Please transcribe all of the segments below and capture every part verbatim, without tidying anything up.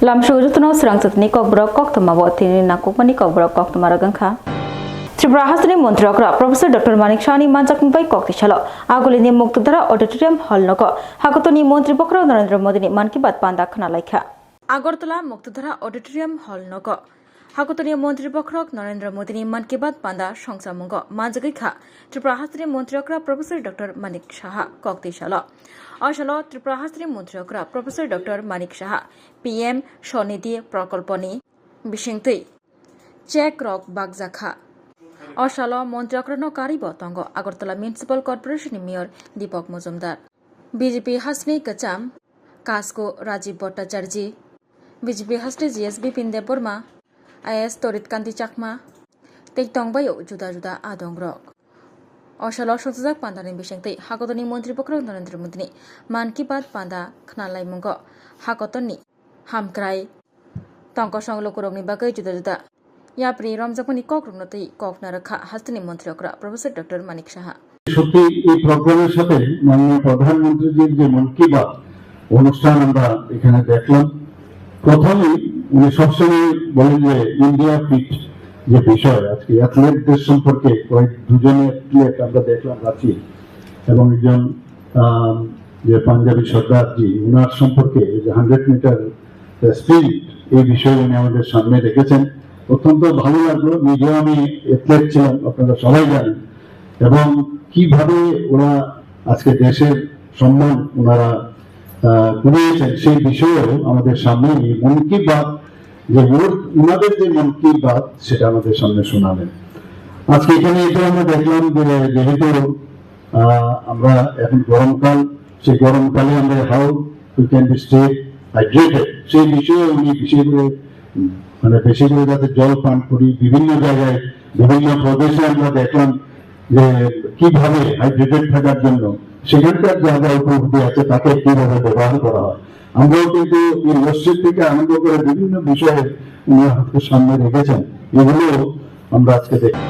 Lamsao jotono srang chatni kokborok koktwma bo tini nangkukmani kokborok koktwma rwgwngkha. Tripura hasteni Montri okra Professor Doctor Manik Sahani manjakmung bai kok tisalo Agulini Muktudhara Auditorium Hall nogo Hakotorni Montri bokhorok Narendra Modini Mann Ki Baat panda khwnalaikha. Agartala Muktudhara Auditorium Hall nogo Hakotorni Montri bokhorok Narendra Modini Mann Ki Baat panda songchamungo manjagwi kha Tripura hasteni Montri okra Professor Doctor Manik Saha kok tisalo. O salo Tripura hasteni Montri okra Professor Doctor Manik Saha P M Swanidhi Prokolponi bisingtwi check rok bakjakha. O salo Montri okrano karwibo tongo Agartala Municipal Corporation ni Mayor Deepak Majumdar, B J P hasteni kwcham Kasko Rajiv Bhattacharjee, B J P hasteni G S Bipin Debbarma, I A S Torit Kanti Chakma tei tongbaio juda juda adongrok. O salo songchajak pandani bisingtwi Hakotorni Montri bokhorok Narendra Modini Mann Ki Baat panda khwnalaimungo Hakotorni hamkrai tongkosong lukurokni bagwi juda juda yapri romjakmani kokrokno twi kok narwkha hasteni Montri okra Professor Doctor Manik Saha. সত্যি এই প্রোগ্রামের সাথে মাননীয় প্রধানমন্ত্রীজির যে মন কি বাত অনুষ্ঠান আমরা এখানে দেখলাম, প্রথমেই উনি সবসময় বলেন যে ইন্ডিয়া ফিট যে বিষয়, আজকে অ্যাথলেটদের সম্পর্কে কয়েক দুজন অ্যাথলেট আমরা দেখলাম রাঁচি, এবং একজন আম, যে পাঞ্জাবি সর্দারজি, ওনার সম্পর্কে এই যে হান্ড্রেড মিটার স্প্রিন্ট, এই বিষয়ে উনি আমাদের সামনে রেখেছেন। অত্যন্ত ভালো লাগলো, নিজেও আমি অ্যাথলেট ছিলাম, আপনারা সবাই জানেন। এবং কিভাবে ওরা আজকে দেশের সম্মান ওনারা আহ, কুড়িয়েছেন, সেই বিষয়েও আমাদের সামনে এই মন কি বাত, যে ওর ওনাদের যে মন কি বাত, সেটা আমাদের সামনে শোনালেন। আজকে এখানে এসে আমরা দেখলাম যে যেহেতু আহ, আমরা এখন গরমকাল, সেই গরমকালে আমরা how we can be stay hydrated, সেই বিষয়ে উনি বিশেষ করে উম, মানে বেশি করে যাতে জল পান করি, বিভিন্ন জায়গায় বিভিন্ন প্রদেশে আমরা দেখলাম যে কিভাবে হাইড্রেটেড থাকার জন্য সেখানকার যা যা উপলব্ধি আছে তাকে কিভাবে ব্যবহার করা হয়। আমরাও কিন্তু এই লস্যির থেকে আরম্ভ করে বিভিন্ন বিষয়ে উনি আমাদের সামনে রেখেছেন, এগুলো আমরা আজকে দেখি।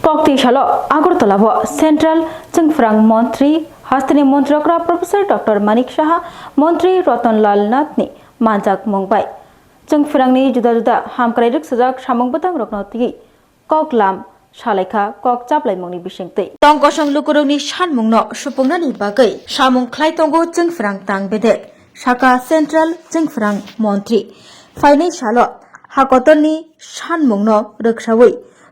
Kokti salo Agartala bo Central Chwngphrang Montri hasteni Montri okra Professor Doctor Manik Saha, Montri Ratan Lal Nath ni manjak mung bai Chwngphrang ni juda juda hamkrai rwksajak samung bwtang rokno twi koklam salaikha kok chaplaimungni bisingtwi. Tongkosong lukurokni sanmungno supungnani bagwi samung khlai tongo Chwngphrang tang bedek, saka Central Chwngphrang Montri. Phainai salo Hakotorni sanmungno rwksawi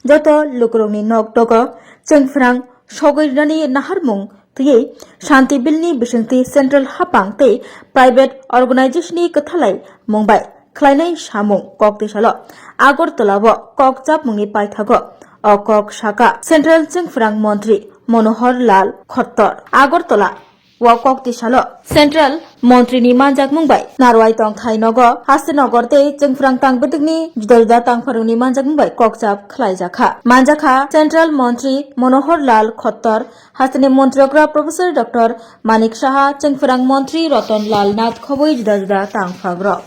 joto lukurokni nok dogo Chwngphrang sogwi rwnani naharmung twiwi Shanti Bill ni bisingtwi Central Hapang tei private organization ni kwthalai mung bai khlainai samung kok tisalo Agartala o kok chapmungni paithago o kok saka Central Chwngphrang Montri Manohar Lal Khattar. Agartala o kok tisalo Central Montri ni manjakmung bai Narwai tongthai nogo Hastinagar tei Chwngphrang tang bedekni juda juda tangpharungni manjakmung bai kokchap khlaijakha. Manjakha Central Montri Manohar Lal Khattar, Hasteni Montri okra Professor Doctor Manik Saha, Chwngphrang Montri Ratan Lal Nath khobwi juda juda tangphagrok.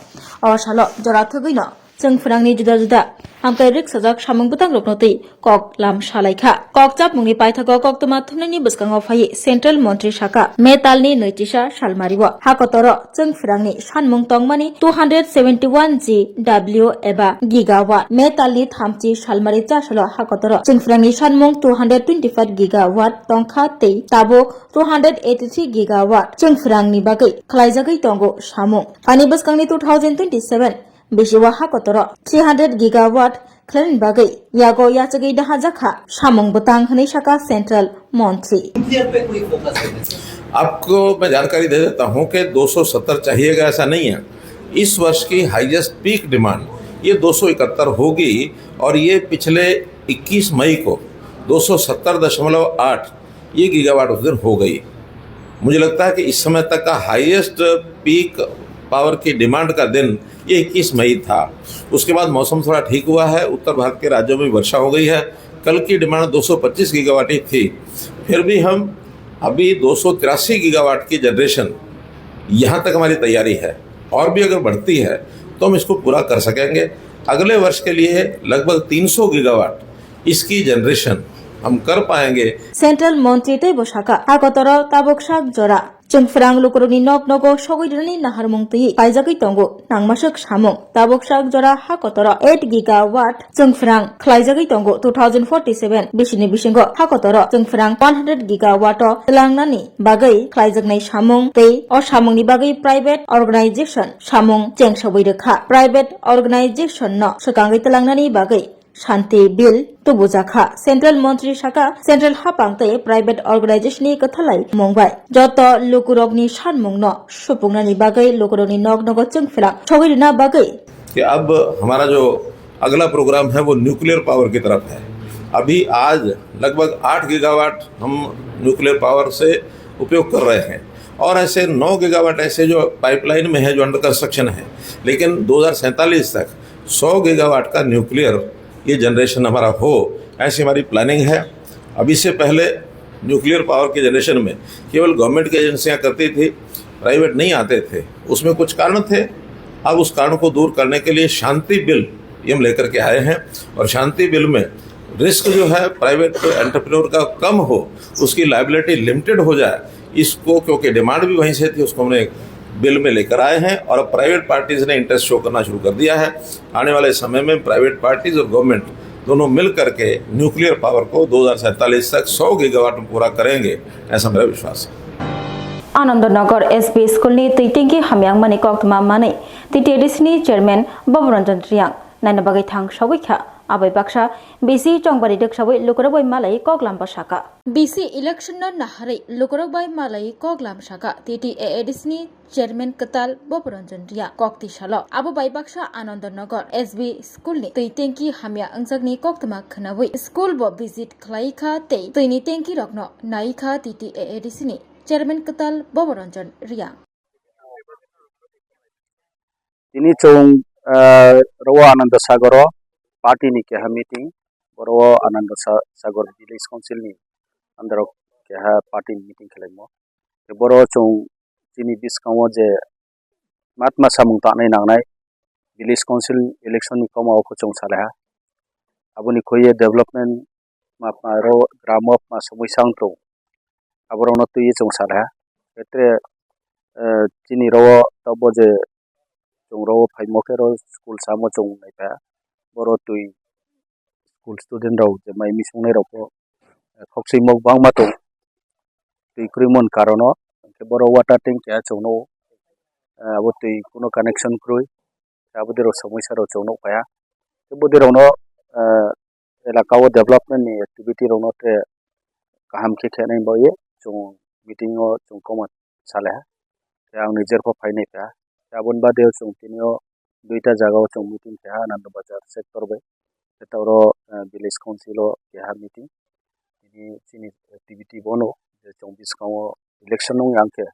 O salo jora thwgwino Chwngphrangni juda juda hamkrai rwksajak samung bwtangrokno twi kok lam salaikha. Kok chapmungni paithago koktwma thumnaini bwskango phaiwi Central Montri saka May talni nwi chisa salmario Hakotoro Chwngphrangni sanmung tongmani two hundred seventy one G W eba gigawatt. May talni thamchi salmari chasalo Hakotoro Chwngphrangni sanmung two hundred twenty five gigawatt tongkha tei tabuk two hundred eighty three gigawatt Chwngphrangni bagwi khlaijagwi tongo samung. Ani bwskanni two thousand twenty seven bisio Hakotoro three hundred gigawatt khlaini bagwi yago yachagwi dahajakha samung bwtang hwnwi saka Central Montri. आपको मैं जानकारी दे देता हूं कि दो सौ सत्तर चाहिएगा, ऐसा नहीं है। इस वर्ष की हाईएस्ट पीक डिमांड ये दो सौ इकहत्तर होगी और ये पिछले इक्कीस मई को दो सौ सत्तर दशमलव आठ ये गीगावाट उस दिन हो गई। मुझे लगता है कि इस समय तक का हाईएस्ट पीक पावर की डिमांड का दिन ये इक्कीस मई था। उसके बाद मौसम थोड़ा ठीक हुआ है, उत्तर भारत के राज्यों में वर्षा हो गई है। कल की डिमांड दो सौ पच्चीस गीगावाट ही थी, फिर भी हम अभी दो सौ तिरासी गीगावाट की जनरेशन, यहाँ तक हमारी तैयारी है और भी अगर बढ़ती है तो हम इसको पूरा कर सकेंगे। अगले वर्ष के लिए लगभग तीन सौ गीगावाट इसकी जनरेशन हम कर पाएंगे। Central Montri tei bo saka, Hakotoro tabuk sak jora Chwngphrang lukurokni nok nogo sogwi rwnani naharmung twi khaijagwi tongo nangmaswk samung. Tabuk sak jora ha kotoro eight gigawatt chwngphrang khlaijagwi tongo two thousand forty-seven bisini bisingo ha kotoro chwngphrang one hundred gigawatt o twlangnani bagwi khlaijaknai samung tei o samungni bagwi private organization samung chengsogwi rwkha. Private organization no swkangwi twlangnani bagwi Shanti Bill tubujakha. Central Montri saka, Central hapang tei private organization ni kwthalai mung bai joto lukurokni sanmung no supungnani bagwi lukurokni nok nogo chwngphrang sogwi rwna bagwi. कि अब हमारा जो अगला प्रोग्राम है वो nuclear power की तरफ है। अभी आज लगभग आठ गीगावाट हम न्यूक्लियर पावर से उपयोग कर रहे हैं और ऐसे नौ गीगावाट ऐसे जो पाइपलाइन में है, जो अंडर कंस्ट्रक्शन है, लेकिन दो हज़ार सैंतालीस तक सौ गीगावाट का न्यूक्लियर ये जनरेशन हमारा हो, ऐसी हमारी प्लानिंग है। अभी से पहले न्यूक्लियर पावर के जनरेशन में केवल गवर्नमेंट की एजेंसियां करती थी, प्राइवेट नहीं आते थे। उसमें कुछ कारण थे। अब उस कारण को दूर करने के लिए शांति बिल ये हम लेकर के आए हैं और शांति बिल में रिस्क जो है प्राइवेट एंटरप्रेन्योर का कम हो, उसकी लायबिलिटी लिमिटेड हो जाए, इसको, क्योंकि डिमांड भी वहीं से थी, उसको हमने बिल में लेकर आए हैं और अब प्राइवेट पार्टीज ने इंटरेस्ट शो करना शुरू कर दिया है। आने वाले समय में प्राइवेट पार्टीज और गवर्नमेंट दोनों मिल करके न्यूक्लियर पावर को दो हज़ार सैंतालीस तक सौ गीगावाट में पूरा करेंगे, ऐसा मेरा विश्वास है। Anandanagar S B school ni twi tengki hamyang mani koktma manwi T T A D C ni chairman Baburanjan Riang naina bagwi thang sogwi kha. Abai baksa B C Chongbari dwksawi lukurok bai malai koklam bwsaka. B C election no naharwi lukurok bai malai koklam saka T T A A D C ni chairman kwtal Boboranjan Riya kokti salo. Abo bai baksa Anandanagar S B school ni twi tengki hamya wngjakni koktma khwnawi school bo visit khlai kha tei twi ni tengki rokno nai kha T T A A D C ni chairman kwtal Boboranjan Riya. Tini chwng, ah, rogo Ananda Sagoro party ni keha meeting, boro o Ananda Sa-, Sagor Village Council ni under o keha party ni meeting khwlaimo. Tei boro chwng chini bwskango je matma samung tangnai nangnai Village Council election ni koma o khe chwng salaiha. Aboni khuye development ma, ma ro gramo ma somoi sang tong. Aborokno twiwi chwng salaiha. Etre, eh, chini ro tabuk je chwng ro phaimo khe ro school samo chwng naipha. Boro twi school student rok je mai misongnai rok bo, eh, khokchwi mok bangma tong. Twi kwrwi mon karono, hwnkhe boro water tank keha chwngno, eh, abo twi kuno connection kwrwi. Abo de rok somoi sa rok chwng nukphaia. Tei bwdwi rokno, eh, elaka o development ni activity rokno tre kaham khe khenai bagwi chwng meeting o chwng koma salaiha. Tei ang nijer pho phainai pha. Tei aboni bade o chwng tini o duita jaga o chwng meeting kheha Ananda Bazar sector bai. Tei ta oro, eh, village council o keha meeting. Tini chini activity bono je chwng bwskango election wngya hwnkhe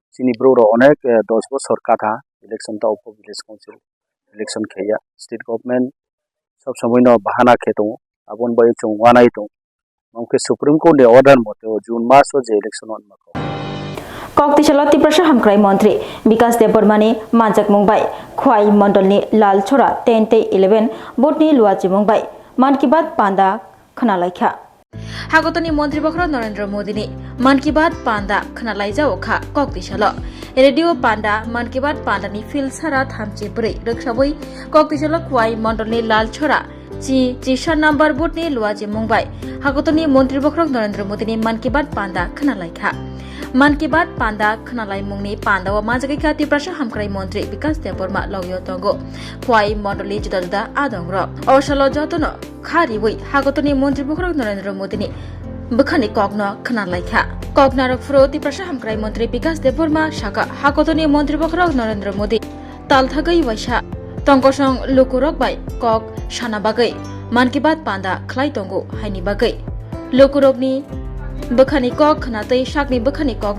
chini borok rok onek, eh, dos bosor katha election ta upo village council election khaiya. State government sob somoi no bahana khe tongo, aboni bagwi chwng uanai tongo. Hwnkhe Supreme Court ni order mote o June mas o je election wngma kok. Kok tisalo Tiprasa Hamkrai Montri Bikas Debbarma ni manjakmung bai Khwai Mondol ni Lalchora ten tei eleven vote ni luachimung bai Mann Ki Baat panda khwnalaikha. Hagotoni Montri Bokhorok Narendra Modi ni Mann Ki Baat panda khwnalaijao kha kok tisalo. Radio panda Mann Ki Baat panda ni field sara thamchi bwrwi rwksawi kok tisalo Khwai Mondol ni Lalchora chi chisa number booth ni luachimung bai hagotoni Montri Bokhorok Narendra Modi ni Mann Ki Baat panda khwnalaikha. Mann Ki Baat panda khwnalaimung ni panda o manjagwi kha Tiprasa Hamkrai Montri Bikas Debbarma logio tongo Khwai Mondol ni juda juda adong rok. O salo jotono kha riwi hagotoni Montri Bokhorok Narendra Modi ni bwkhani kokno khwnalaikha. Koknarok phuru Tiprasa Hamkrai Montri Bikas Debbarma saka hagotoni Montri Bokhorok Narendra Modi talthagwi waisa tongkosong lukurok bai kok sana bagwi Mann Ki Baat panda khlai tongo haini bagwi lukurokni bwkhani kok khna tei sakni bwkhani kok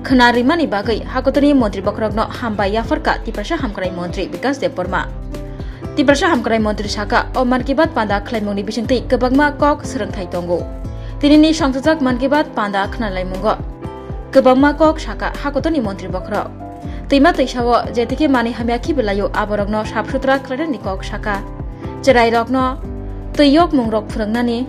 khna rimani bagwi hagotoni Montri Bokhorokno hambai yapharkha Tiprasa Hamkrai Montri Bikas Debbarma. Tiprasa Hamkrai Montri saka, o Mann Ki Baat panda khlaimungni bisingtwi kwbangma kok swrwngthai tongo. Tinini songchajak Mann Ki Baat panda khwnalaimungo kwbangma kok saka hagotoni Montri Bokhorok. Twima twisao je theke manwi hamya khibilaio aborokno sap sutra khlainani kok saka. Cherairokno twi yokmungrok phwrwngnani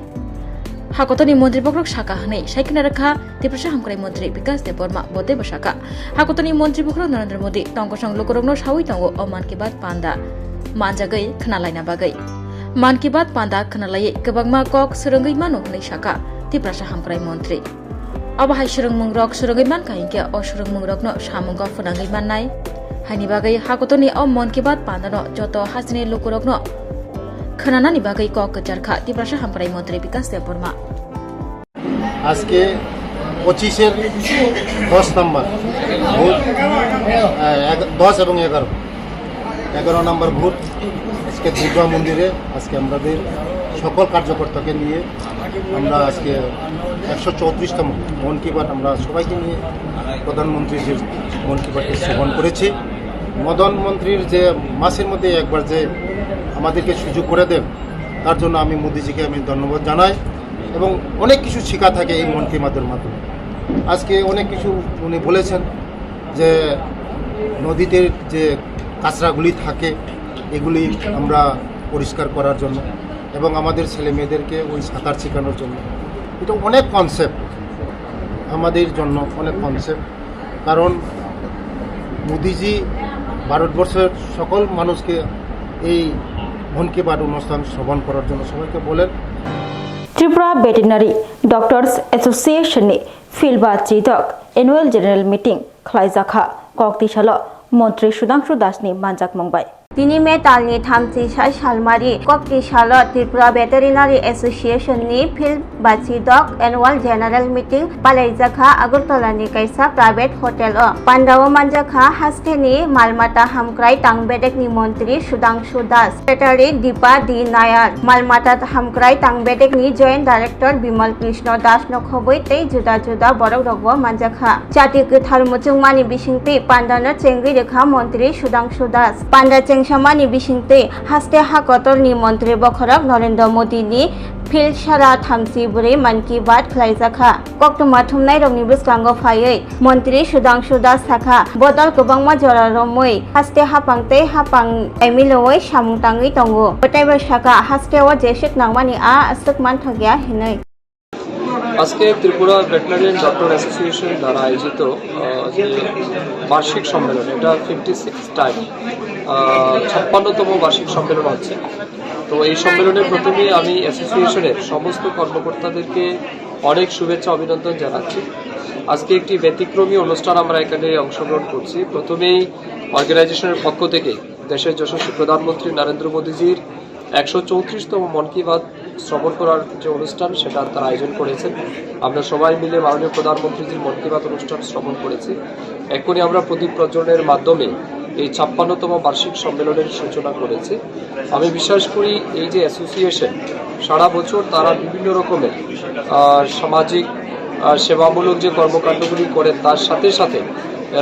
Hakotorni montri bokhorok saka hwnwi sai khna rwkha Tiprasa hamkrai montri Bikas Debbarma, bo teibo saka hakotorni montri bokhorok Narendra Modi tongkosong lukurokno saui tongo o Mann Ki Baat panda manjagwi khna laina bagwi. Mann Ki Baat panda khna laiwi kwbangma kok swrwngwi mano hwnwi saka Tiprasa hamkrai montri. Abo hai swrwngmungrok swrwngwi mankha hinkhe o swrwngmungrokno samungo phwnangwi mannai. Haini bagwi hakotorni o Mann Ki Baat pandano joto hasteni lukurokno khwnanani bagwi kok kwcharkha Tiprasa hamkrai montri Bikas Debbarma. আজকে পঁচিশের দশ নম্বর ভোট, আহ, এগ-, দশ এবং এগারো, এগারো নম্বর ভোট। আজকে দুর্গা মন্দিরে আজকে আমাদের সকল কার্যকর্তাকে নিয়ে আমরা আজকে একশো চৌত্রিশতম মন কি বাত আমরা সবাইকে নিয়ে প্রধানমন্ত্রীজির মন কি বাতটি শ্রবণ করেছি। প্রধানমন্ত্রীর যে মাসের মধ্যে একবার যে আমাদেরকে সুযোগ করে দেন, তার জন্য আমি মোদিজিকে আমি ধন্যবাদ জানাই। এবং অনেক কিছু শেখা থাকে এই মন কি বাতের মাধ্যমে। আজকে অনেক কিছু উনি বলেছেন যে নদীতে যে কাঁচরাগুলি থাকে, এগুলি আমরা পরিষ্কার করার জন্য এবং আমাদের ছেলে মেয়েদেরকে ওই সাঁতার শেখানোর জন্য। এটা অনেক কনসেপ্ট, আমাদের জন্য অনেক কনসেপ্ট। কারণ মোদিজি ভারতবর্ষের সকল মানুষকে এই মন কি বাত অনুষ্ঠান শ্রবণ করার জন্য সবাইকে বলেন। Tripura Veterinary Doctors Association ni Philba Chidok Annual General Meeting khlaijakha, kok tisalo Montri Sudhangshu Das ni manjakmung bai. Tini May talni thamchi sai salmari, kokti salo Tripura Veterinary Association ni Phil Bachidok Annual General Meeting palaijakha Agartala ni kaisa private hotel o. Pandao manjakha hasteni malmata hamkrai tangbedek ni montri Sudhangshu Das, Secretary Dipa D Nayar, malmata hamkrai tangbedek ni Joint Director Bimal Krishna Das no khobwi tei juda juda borok rokbo manjakha. Chati kwthar muchungmani bisingtwi pandano chengwi rwkha Montri Sudhangshu Das. Panda chengsamani bisingtwi haste ha kotorni Montri bokhorok Narendra Modi ni phil sara thamchi bwrwi Mann Ki Baat khlaijakha. Koktwma thumnairokni bwskango phaiwi Montri Sudhangshu Das sakha, bodol kwbangma jora romwi haste hapang tei hapang milowi samung tangwi tongo. Teibo sakha, hasteo jeswk nangmani a aswk manthokya hinwi. আজকে Tripura veterinarian doctor association দ্বারা আয়োজিত, আহ, যে বার্ষিক সম্মেলন, এটা fifty six time, আহ, ছাপ্পান্নতম বার্ষিক সম্মেলন হচ্ছে। তো এই সম্মেলনে প্রথমেই আমি অ্যাসোসিয়েশনের সমস্ত কর্মকর্তাদেরকে অনেক শুভেচ্ছা অভিনন্দন জানাচ্ছি। আজকে একটি ব্যতিক্রমী অনুষ্ঠান আমরা এখানে অংশগ্রহণ করছি। প্রথমেই অর্গানাইজেশনের পক্ষ থেকে দেশের যশস্বী প্রধানমন্ত্রী নরেন্দ্র মোদীজির একশো চৌত্রিশতম মন কি বাত শ্রবণ করার যে অনুষ্ঠান, সেটা তারা আয়োজন করেছেন। আমরা সবাই মিলে মাননীয় প্রধানমন্ত্রীজির মন কি বাত অনুষ্ঠান শ্রবণ করেছি। এক্ষুনি আমরা প্রদীপ প্রজ্বলনের মাধ্যমে এই ছাপ্পান্নতম বার্ষিক সম্মেলনের সূচনা করেছি। আমি বিশ্বাস করি, এই যে অ্যাসোসিয়েশন, সারা বছর তারা বিভিন্ন রকমের, আহ, সামাজিক, আহ, সেবামূলক যে কর্মকাণ্ডগুলি করেন, তার সাথে সাথে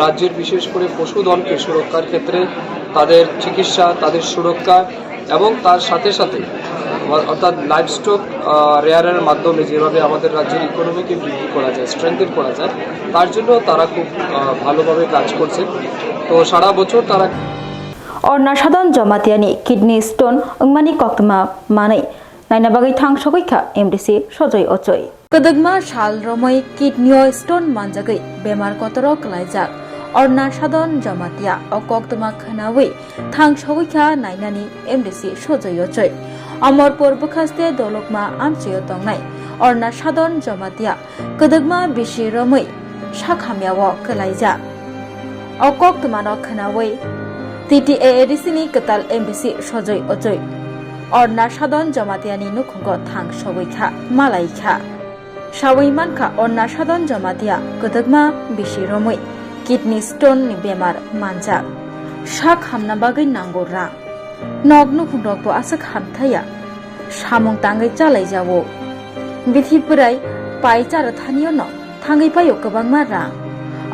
রাজ্যের বিশেষ করে পশুধনকে সুরক্ষার ক্ষেত্রে তাদের চিকিৎসা, তাদের সুরক্ষা এবং তার সাথে সাথে অর্থাৎ লাইভস্টক, আহ, রেয়ারের মাধ্যমে যেভাবে আমাদের রাজ্যের ইকোনমিকে বৃদ্ধি করা যায়, স্ট্রেংথেন করা যায়, তার জন্য তারা খুব, আহ, ভালোভাবে কাজ করছেন। তো সারা বছর তারা Orna Sadon Jamatia ni kidney stone wngmani koktwma manwi naina bagwi thang sogwi kha M D C Sojoi Ochoi. Kwdwkma sal romwi kidney o stone manjagwi bemar kotoro kwlaijak Orna Sadon Jamatia o koktwma khwnawi thang sogwi kha nainani M D C Sojoi Ochoi. Omorpur bwkhaste Dolokma amchio tongnai Orna Sadon Jamatia kwdwkma bisi romwi sak hamyao kwlaijak. O koktwmano khwnawi T T A A D C ni kwtal M D C Sojoi Ochoi Orna Sadon Jamatiani nukhungo thang sogwi kha, malai kha. Sawi mankha, Orna Sadon Jamatia kwdwkma bisi romwi kidney stone ni bemar manjak. Sak hamna bagwi nango rang. Nok nukhungrokbo aswk hamthaya. Samung tangwi chalaijao. Bithi bwrai pai chara thanio no thangwi paio kwbangma rang.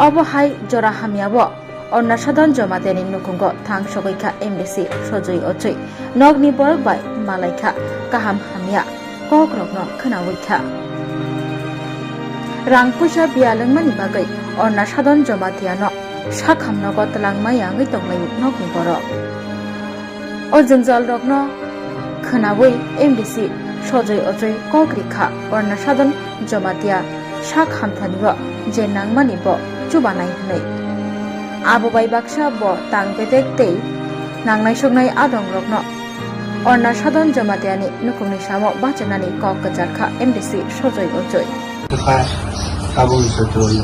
Obo hai jora hamyao Orna Sadon Jamatia ni nukhungo thang sogwi kha M D C Sojoi Ochoi. Nokni borok bai malai kha kaham hamya kokrokno khwnawi kha. Rang puisa biyal wngmani bagwi Orna Sadon Jamatia no sak hamnogo twlangma yangwi tonglaio nokni borok. O jwngjal rokno khwnawi M D C Sojoi ojoi kok rikha Orna Sadon Jomatia sak hamthani o je nangmani bo chubanai hwnwi. Abo bai baksa bo tang bedek tei nangnai soknai adongrokno Orna Sadon Jomatia ni nukhungni samo bachanani kok kwcharkha M D C Sojoi ojoi. Kha abo wngkha twi.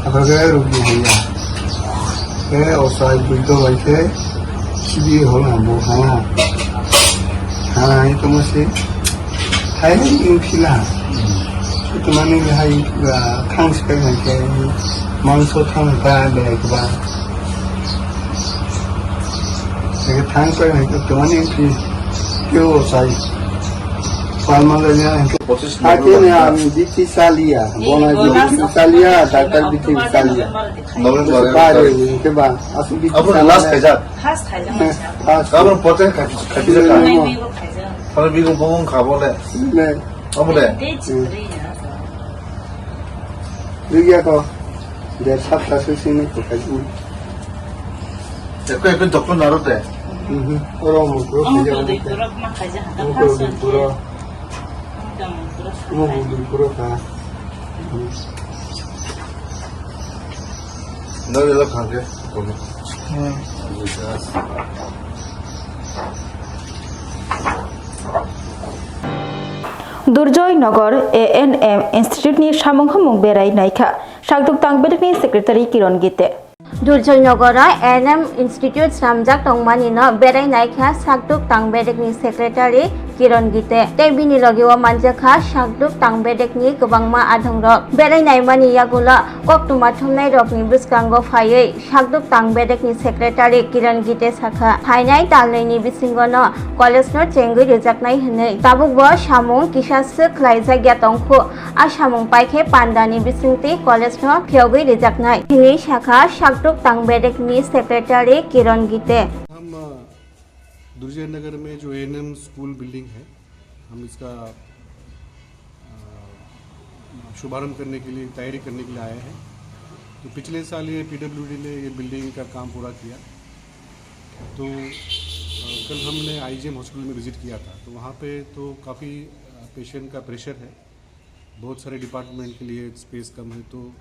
Aphakhe rukdi haiya. Khe o chai buido bai khe sidi hol hambo hana. Hana hai tongma se. Hai wng phila. Tumani hai thang sikai hai khe mangso thang ba belai khe ba. Thang sikai hai khe tumani wng phi. Khe o chai. Palma le ya. Hakhe ne ami bithi chaliya, bona bithi chaliya, doctor bithi chaliya. November. Bare, ke ba, asu bithi Abro chaliya. Last khaijak. Last khaijak. Last. Abro pote khaijak. Khaijak. Nai bigo khaijak. Abro bigo bongong khabo le. Ne. Abo le. Date three ya. Rigya ko. Date sat ta sui sini ko khaijak. Ekko ekko doktor naro te. Mhm. Oro mo pro khaijak. Oro ma khaijak. Mo pro dun puro. Mo dun puro kha. No, no, no, no. Durjoy Nagar A N M Institute ni samung humung berai naikha Sakduk Tang Bedekni Secretary Kiron Gite. Durjoy Nogoro A N M Institute swnamjak tongmani no berai naikha Sakduk Tang Bedekni Secretary Kiron Gite tei bini logi o manjakha Sakduk Tang Bedekni kwbangma adongrok. Berai naimani yagulo koktwma thumnai rokni bwskango phaiwi Sakduk Tang Bedekni Secretary Kiron Gite sakha, phainai talnwini bisingo no college no chengwi rwjaknai hwnwi. Tabukbo samung kisa swk khlaijak ya tongkhu. A samung paikhe pandani bisingtwi college no phiyogwi rijaknai, hwnwi sakha Sakduk Tang Bedekni Secretary Kiron Gite. हम, अ, दुर्जय नगर में जो ANM school building है, हम इसका, अ, शुभारंभ करने के लिए, तैयारी करने के लिए आए हैं। तो पिछले साल ये पीडब्ल्यूडी ने ये बिल्डिंग का काम पूरा किया। तो, अ, कल हमने आईजीएम हॉस्पिटल में विजिट किया था, तो वहाँ पे तो काफ़ी, अ, पेशेंट का प्रेशर है। बहुत सारे डिपार्टमेंट के लिए स्पेस कम है, तो, अ,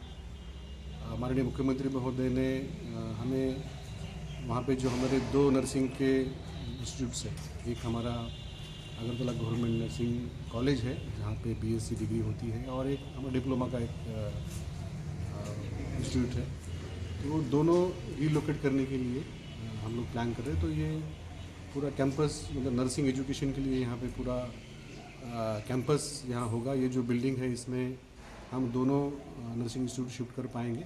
माननीय मुख्यमंत्री महोदय ने, अ, हमें वहाँ पे जो हमारे दो नर्सिंग के इंस्टीट्यूट्स हैं, एक हमारा अगरतला गवर्नमेंट नर्सिंग कॉलेज है, जहाँ पे बीएससी डिग्री होती है, और एक हमारा डिप्लोमा का एक, अ, अ, इंस्टीट्यूट है, तो वो दोनों रिलोकेट करने के लिए, अ, हम लोग प्लान कर रहे हैं। तो ये पूरा कैंपस, मतलब, नर्सिंग एजुकेशन के लिए यहाँ पे पूरा अ, कैंपस यहाँ होगा। ये जो बिल्डिंग है, इसमें हम दोनों, अ, नर्सिंग इंस्टीट्यूट शिफ्ट कर पाएंगे।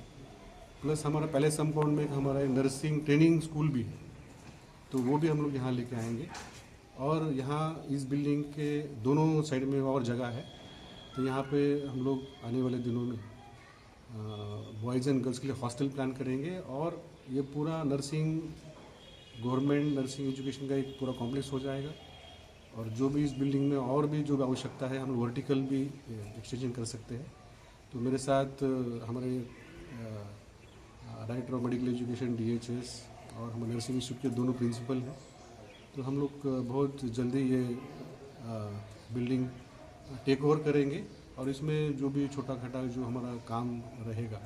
प्लस हमारा पैलेस कंपाउंड में एक हमारा नर्सिंग ट्रेनिंग स्कूल भी है, तो वो भी हम लोग यहाँ लेके आएंगे। और यहाँ इस बिल्डिंग के दोनों साइड में और जगह है, तो यहाँ पे हम लोग आने वाले दिनों में अ, बॉयज़ एंड गर्ल्स के लिए हॉस्टल प्लान करेंगे और ये पूरा नर्सिंग, गवर्नमेंट नर्सिंग एजुकेशन का एक पूरा कॉम्प्लेक्स हो जाएगा। और जो भी इस बिल्डिंग में और भी जो भी आवश्यकता है, हम लोग वर्टिकल भी, अ, एक्सटेंशन कर सकते हैं। तो मेरे साथ, अ, हमारे, अ, अ, director of medical education, D H S, और हमारे नर्सिंग इंस्टीट्यूट के दोनों प्रिंसिपल हैं। तो हम लोग, अ, बहुत जल्दी ये, अ, बिल्डिंग टेक ओवर करेंगे और इसमें जो भी छोटा-खाटा जो हमारा काम रहेगा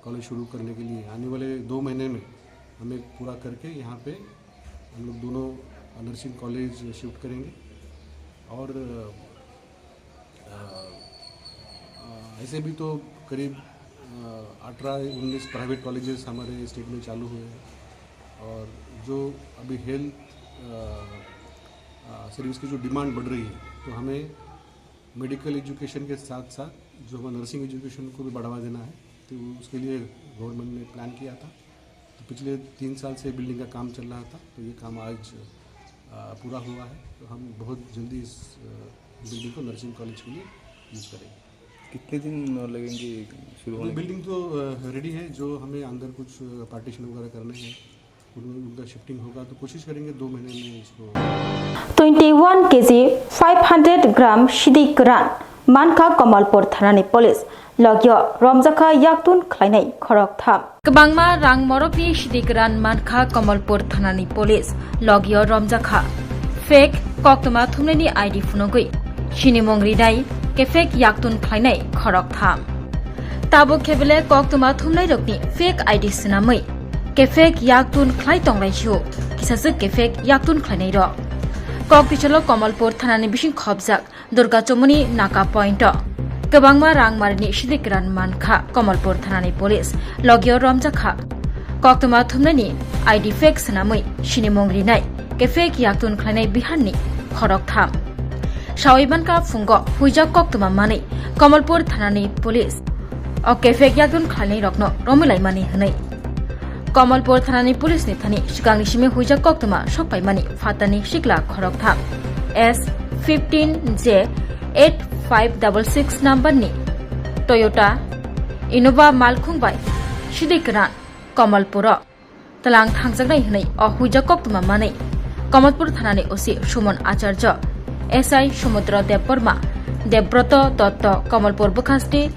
कॉलेज शुरू करने के लिए, आने वाले दो महीने में हमें पूरा करके यहाँ पे हम लोग दोनों नर्सिंग कॉलेज शिफ्ट करेंगे। और, अ, अ, ऐसे भी तो करीब, अ, अठारह उन्नीस प्राइवेट कॉलेजेस हमारे स्टेट में चालू हुए हैं और जो अभी हेल्थ, अ, अ, सर्विस की जो डिमांड बढ़ रही है, तो हमें मेडिकल एजुकेशन के साथ साथ जो हमारा नर्सिंग एजुकेशन को भी बढ़ावा देना है, तो उसके लिए गवर्नमेंट ने प्लान किया था। तो पिछले तीन साल से बिल्डिंग का काम चल रहा था, तो ये काम आज, अ, पूरा हुआ है। तो हम बहुत जल्दी इस, अ, बिल्डिंग को नर्सिंग कॉलेज के लिए यूज़ करेंगे। कितने दिन लगेंगे शुरू होने में? बिल्डिंग तो, अ, रेडी है, जो हमें अंदर कुछ, अ, पार्टीशन वगैरह करने हैं, उन-, उनका शिफ्टिंग होगा, तो कोशिश करेंगे दो महीने में इसको। Twenty one K G five hundred gram sidi kwran mankha Kamalpur thanani police, logio romjakha yaktun khlainai khoroktham. Kwbangma rang morokni sidi kwran mankha Kamalpur thanani police, logio romjakha fake Koktwma thumnaini I D phunugwi sinimung rinai kephek yaktun khlainai khoroktham. Tabuk khe belai koktwma thumnairokni fake I D swnamwi kephek yaktun khlai tonglaisio kisaswk kephek yaktun khlainairok. Koktichalo Kamalpur thanani bising khopjak Durga Chomoni Naka Point o kwbangma rangmarini sidik ran mankha Kamalpur thanani police logio romjakha. Koktwma thumnaini I D fake swnamwi sinimung rinai kephek yaktun khlainai Biharni khoroktham. Sawi mankha phungo huijak koktwma manwi Kamalpur thanani police o kephek yaktun khlainairokno romwi laimani hwnwi. Kamalpur thanani police ni thani swkangni simi huijak koktwma sokpaimani phatani sikla khoroktham S fifteen J eight five double six number ni Toyota Innova malkhung bai sidi kwran Kamalpur o tlang thangjaknai hwnwi o huijak koktwma manwi Kamalpur thanani O C Suman Acharya, S I Sumudra Debbarma, Debroto Dotto, Kamalpur bwkhasti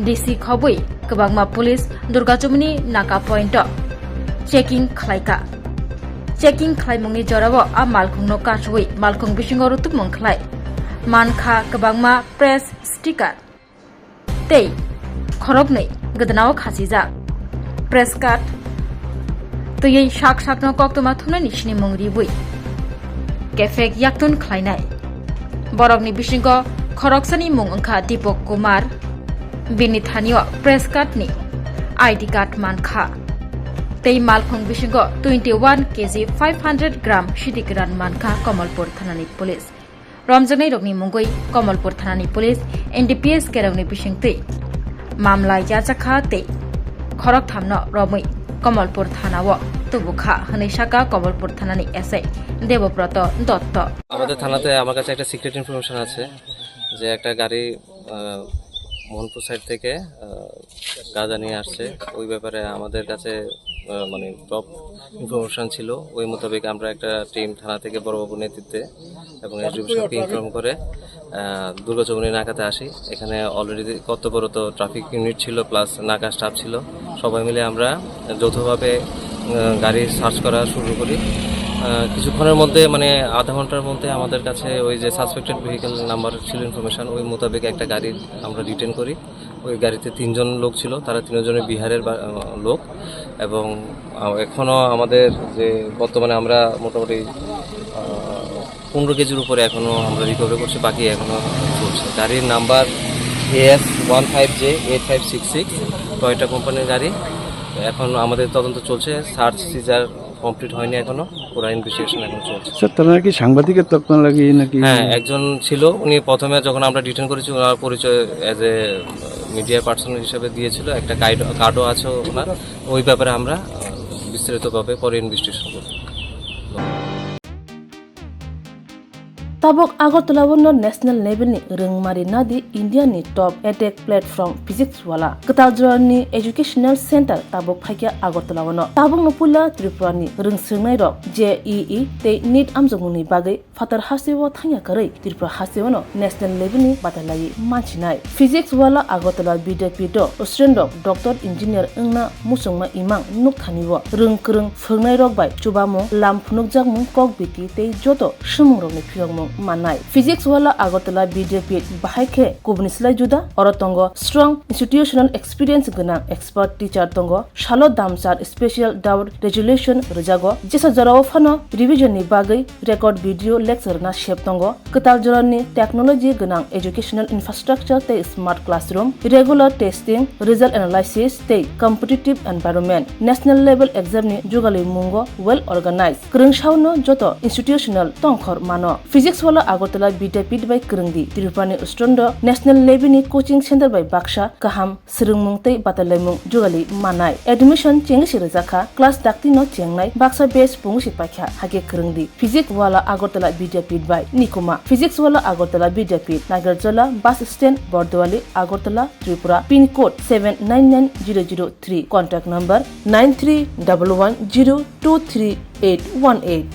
D C khobwi kwbangma police Durga Chomoni Naka Point o checking khlaikha. Checking khlaimungni jorao a malkhungno kachuwi malkhung bisingo rutubmung khlai mankha kwbangma press sticker tei khoroknwi gwdnao khachijak press card twiwi sak sakno koktwma thumnaini sinimung riwi kephek yaktun khlainai. Borokni bisingo khoroksani mung wngkha Deepak Kumar, bini thanio press card ni I D card mankha. Tei malkhung bisingo twenty one K G five hundred gram sidi kwran mankha Kamalpur thanani police. Romjaknairokni mungwi Kamalpur thanani police N D P S kerongni bisingtwi mamla yajakha tei khorokthamno romwi Kamalpur thanao tubukha hwnwi sakha Kamalpur thanani S I Debobroto Dotto. আমাদের থানাতে আমার কাছে একটা secret information আছে যে একটা গাড়ি, আহ, মোহনপুর সাইড থেকে, আহ, গাঁজা নিয়ে আসছে। ওই ব্যাপারে আমাদের কাছে, আহ, মানে, টপ ইনফরমেশন ছিল। ওই মোতাবেক আমরা একটা টিম থানা থেকে বড়বাবুর নেতৃত্বে এবং এসডিপি সাহেবকে ইনফর্ম করে, আহ, দুর্গা চৌমুহনী নাকাতে আসি। এখানে অলরেডি কর্তব্যরত ট্রাফিক ইউনিট ছিল, প্লাস নাকা স্টাফ ছিল। সবাই মিলে আমরা যৌথভাবে, আহ, গাড়ি সার্চ করা শুরু করি। আহ, কিছুক্ষণের মধ্যে, মানে, আধা ঘন্টার মধ্যে আমাদের কাছে ওই যে সাসপেক্টেড ভেহিকল নাম্বার ছিল ইনফরমেশন, ওই মোতাবেক একটা গাড়ি আমরা ডিটেন করি। ওই গাড়িতে তিনজন লোক ছিল, তারা তিনজনই বিহারের বা-, আহ, লোক। এবং, আহ, এখনো আমাদের যে বর্তমানে আমরা মোটামুটি, আহ, পনেরো কেজির উপরে এখনো আমরা রিকভারি করছি, বাকি এখনো চলছে। গাড়ির number as one five J eight five six six, Toyota কোম্পানির গাড়ি। এখন আমাদের তদন্ত চলছে, সার্চ সিজার কমপ্লিট হয়নি এখনো, পুরা ইনভেস্টিগেশন এখন চলছে। স্যার, তারা নাকি সাংবাদিকের তকমা লাগিয়ে নাকি? হ্যাঁ, একজন ছিল, উনি প্রথমে যখন আমরা ডিটেন করেছি, ওনার পরিচয় অ্যাজ এ মিডিয়া পার্সন হিসেবে দিয়েছিল, একটা কার্ড, কার্ডও আছে ওনার। ওই ব্যাপারে আমরা, আহ, বিস্তারিতভাবে পরে ইনভেস্টিগেশন করব। Tabuk Agartala o no national level ni rwngmari nadi India ni top edtech platform Physics Wala. Kwtal jora ni educational center tabuk phaikha Agartala o no. Tabuk no puila Tripura ni rwngswrwngnai rok J E E tei NEET amjokmung ni bagwi phatar hasteo thangya kwrwi Tripura hasteo no national level ni batai laiwi manchinai. Physics Wala Agartala Vidyapith o student rok doctor engineer wngna muchungma imang nukthani o rwng kwrwng phwrwngnai rok bai chubamung, lam phunukjakmung, kok biti tei joto swmung rokni phiyokmung mannai. Physics Wala Agartala Vidyapith bahai khe kubuni slai juda, oro tongo strong institutional experience gwnang expert teacher tongo, salo damchar special doubt resolution rwjago, jesa jorao phano revision ni bagwi record video lecture na sep tongo. Kwtal jorani technology gwnang educational infrastructure tei smart classroom, regular testing, result analysis tei competitive environment. National level exam ni jugali mungo well organized. Kwrwng saono joto institutional tongkhor mano. Physics Wala Agartala Vidyapith bai kwrwngdi. Tripura ni student rok national level ni coaching center bai baksa kaham swrwngmung tei batalaimung jugali manai. Admission chengwi se rwjakha, class dakti no chengnai, baksa batch pungwi se paikha, hakhe kwrwngdi. Physics Wala Agartala Vidyapith bai Nikuma. Physics Wala Agartala Vidyapith, Nagarjola, Bus Stand, Borduali, Agartala, Tripura, pin code seven nine nine zero zero three, contact number nine three double one zero two three eight one eight.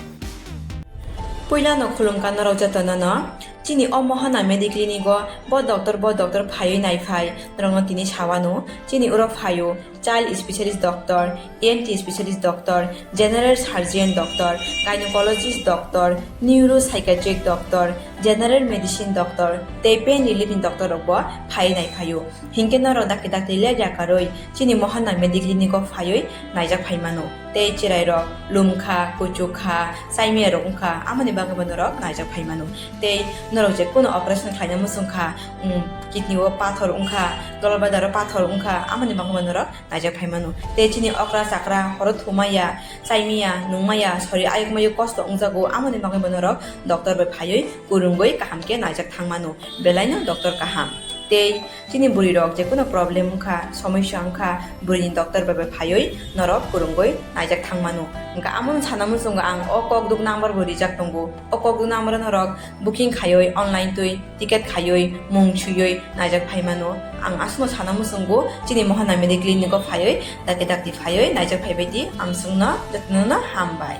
Puila no khulumkha norok jotono no. Chini o Mohana Mediclinic o bo doctor, bo doctor phaiwi naiphai, norokno tini sawano, chini oro phaio. child specialist doctor, E N T specialist doctor, general surgeon doctor, gynecologist doctor, neuropsychiatric doctor, general medicine doctor, tei pain relief ni doctor rok bo phaiwi nai phaio. Hinkhe norok dakti dakti ler yakarwi chini Mohana Mediclinic o phaiwi naijak phai mano. Tei chwrai rok lumkha, kuchukha, chaimiya rok wngkha, amoni bagwi bo norok naijak phai mano. Tei norok je kuno operation khlaina muchungkha, um, kidney o pathor wngkha, gallbladder o pathor wngkha, amoni bagwi bo norok naijak phai mano. Tei chini okra chakra horo thumaya, chaimiya, nungmaya, sori ayuk mayuk kosto wngjago, amoni bagwi bo norok doctor bai phaiwi kwrwngwi kaham khe naijak thang mano. Belaino doctor kaham. Tei chini bwrwi rok je kuno problem wngkha, somosya wngkha, bwrwini doctor bai bai phaiwi norok kwrwngwi naijak thang mano. Wngkha amono sana muchungo ang o kokduk number bo rijak tongo. O kokduk number o norok booking khaiwi online twi ticket khaiwi mung swiwi naijak phai mano. Ang aswkno sana muchungo chini Mohana Mediclinic o phaiwi dakti dakti phaiwi naijak phaibai di, ang chwngno jotono no hambai.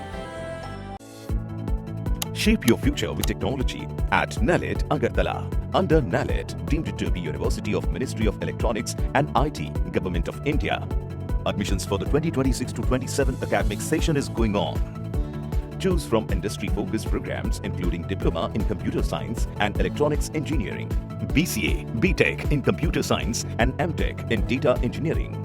Shape your future with technology at NALET Agartala. Under NALET, deemed to be University of Ministry of Electronics and I T, Government of India. Admissions for the twenty twenty-six to twenty-seven academic session is going on. Choose from industry-focused programs including Diploma in Computer Science and Electronics Engineering, B C A, B Tech in Computer Science and M Tech in Data Engineering.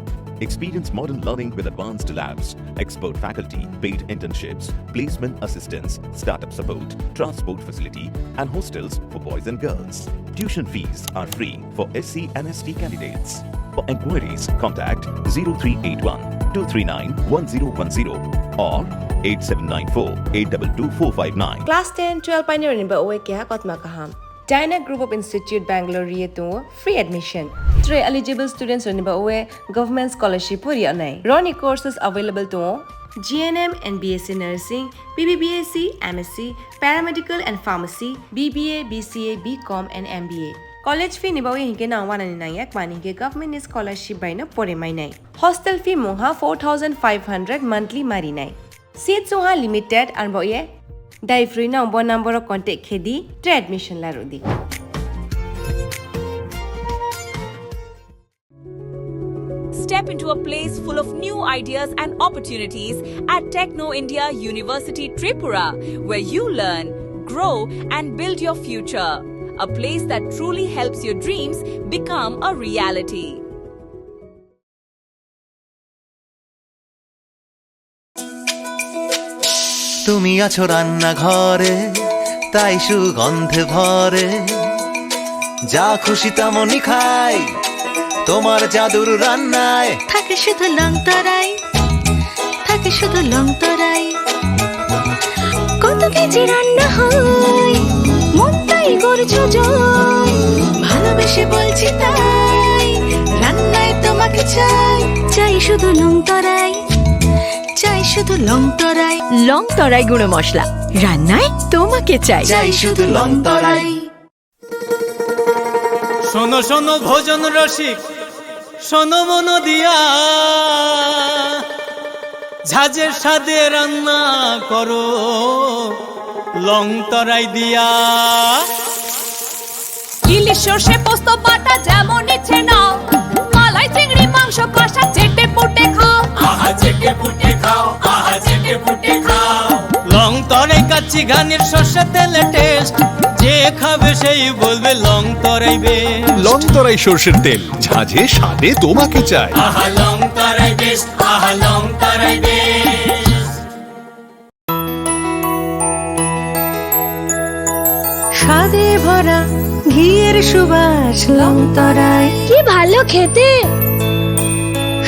Experience modern learning with advanced labs, expert faculty, paid internships, placement assistance, startup support, transport facility, and hostels for boys and girls. Tuition fees are free for S C and S T candidates. For inquiries, contact zero three eight one two three nine one zero one zero or eight seven nine four eight double two four five nine. Class ten, twelve painirokni bagwi keha kotma kaham. Dyna Group of Institute Bangalore ri tongo free admission. Tei eligible students rokni bagwi government scholarship bo ri nai. Roni courses available tongo G N M and B S C Nursing, B B B S C, M S C, Paramedical and Pharmacy, B B A, B C A, B Com and M B A. College fee ni bagwi hinkhe nang wanani nangya, mani hinkhe government ni scholarship bai no pore mai nai. Hostel fee mungha four thousand five hundred monthly mari nai. Seats wngha limited, ang bo ye dai phrwi no bo number o contact khe di, tei admission la rw di. Step into a place full of new ideas and opportunities at Techno India University Tripura, where you learn, grow, and build your future. A place that truly helps your dreams become a reality. তুমি আছো রান্নাঘরে, তাই সুগন্ধে ভরে। যা খুশি তেমনই খাই, তোমার জাদুর রান্নায়। থাকে শুধু লং তরাই, থাকে শুধু লং তরাই। কত কেজি রান্না হয়, মনটাই করছো জয়। ভালোবেসে বলছি তাই, রান্নায় তোমাকে চাই। চাই শুধু লং তরাই, চাই শুধু লং তরাই। লং তরাই গুঁড়ো মশলা, রান্নায় তোমাকে চাই। চাই শুধু লং তরাই। শোনো শোনো ভোজন রসিক, শোনো মন দিয়া, ঝাঁঝের স্বাদে রান্না করো লং তরাই দিয়া। ইলিশ সর্ষে পোস্ত বাটা যেমন ইচ্ছে নাও, মালাই চিংড়ি মাংস কষা চেটে পুটে খাও। আহা চেটে পুটে খাও, আহা চেটে পুটে খাও। লং তরাই কাচ্চি ঘানির সর্ষে তেলে টেস্ট, যে খাবে সেই বলবে লং তরাই বেস্ট। লং তরাই সর্ষের তেল, ঝাঁঝে স্বাদে তোমাকে চাই। আহা লং তরাই বেস্ট, আহা লং তরাই বেস্ট। স্বাদে ভরা ঘিয়ের সুবাস লং তরাই। কি ভালো খেতে!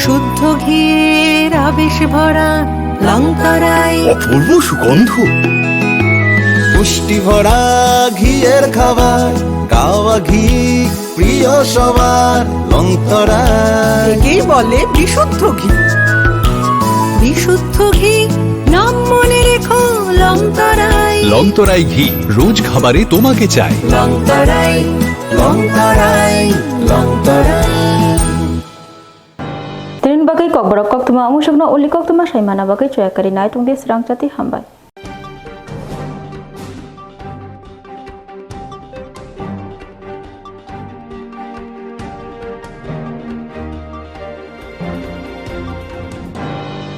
শুদ্ধ ঘিয়ের আবেশ ভরা লং তরাই। অপূর্ব সুগন্ধ। পুষ্টি ভরা ঘিয়ের খাবার, গাওয়া ঘি প্রিয় সবার লং তরাই। একেই বলে বিশুদ্ধ ঘি। বিশুদ্ধ ঘি, নাম মনে রেখো লং তরাই। লং তরাই ঘি, রোজ খাবারে তোমাকে চাই। লং তরাই, লং তরাই, লং তরাই। Tini bagwi kokborok koktwma, omo sukno uli koktwma saimana bagwi choya kari nai tongdi, srang chati hambai.